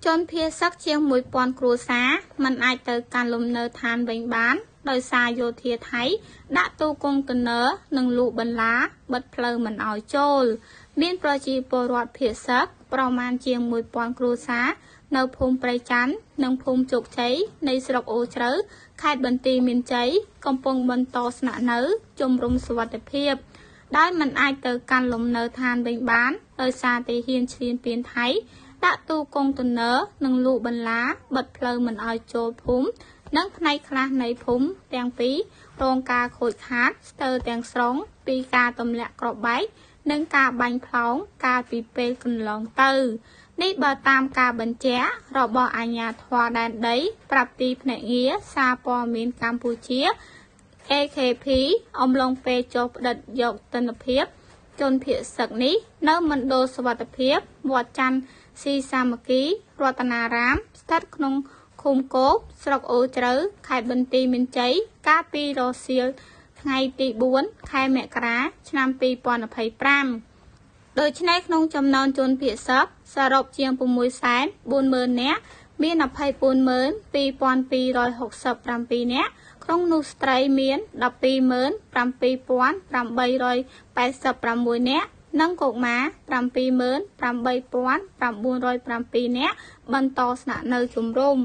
ជនភៀសសឹកជាង1000គ្រួសារមិនអាចទៅកាន់លំនៅឋានវិញបានដោយសារយោធាថៃដាក់ទូកុងតឺន័រនិងលូបន្លាបិទផ្លូវមិនឲ្យចូល។ មានប្រជាពលរដ្ឋភៀសសឹកប្រមាណជាង1000គ្រួសារនៅភូមិព្រៃច័ន្ទនិងភូមិជោគជ័យនៃស្រុកអូជ្រៅខេត្តបន្ទាយមានជ័យកំពុងបន្តស្នាក់នៅជំរំសុវត្ថិភាពដោយមិនអាចទៅកាន់លំនៅឋានវិញបានដោយសារទាហានឈ្លានពានថៃដាក់ទូកុងតឺន័រនិងលូបន្លាបិទផ្លូវមិនឲ្យចូលភូមិនិងផ្នែកខ្លះនៃភូមិទាំងពីររងការខូចខាតស្ទើរទាំងស្រុងពីការទម្លាក់គ្រាប់បែកនិងការបាញ់ផ្លោងកាលពីពេលកន្លងទៅនេះបើតាមការបញ្ជាក់របស់អាជ្ញាធរដែនដីប្រាប់ទីភ្នាក់ងារសារព័ត៌មានកម្ពុជា AKP អំឡុងពេលចុះផ្តិតយកទិដ្ឋភាពជនភៀសសឹកនេះនៅមណ្ឌលសុវត្ថិភាពវត្តច័ន្ទស៊ីសាមគ្គីរតនារាមស្ថិតក្នុងឃុំគោកស្រុកអូជ្រៅខេត្តបន្ទាយមានជ័យកាលពីរសៀលថ្ងៃទី4ខែមករាឆ្នាំ2025។ ដូច្នេះក្នុងចំណោមជនភៀសសឹកសរុបជាង640,000នាក់មាន242,267នាក់ក្នុងនោះស្ត្រីមាន127,886នាក់និងកុមារ78,907នាក់បន្តស្នាក់នៅជំរំ។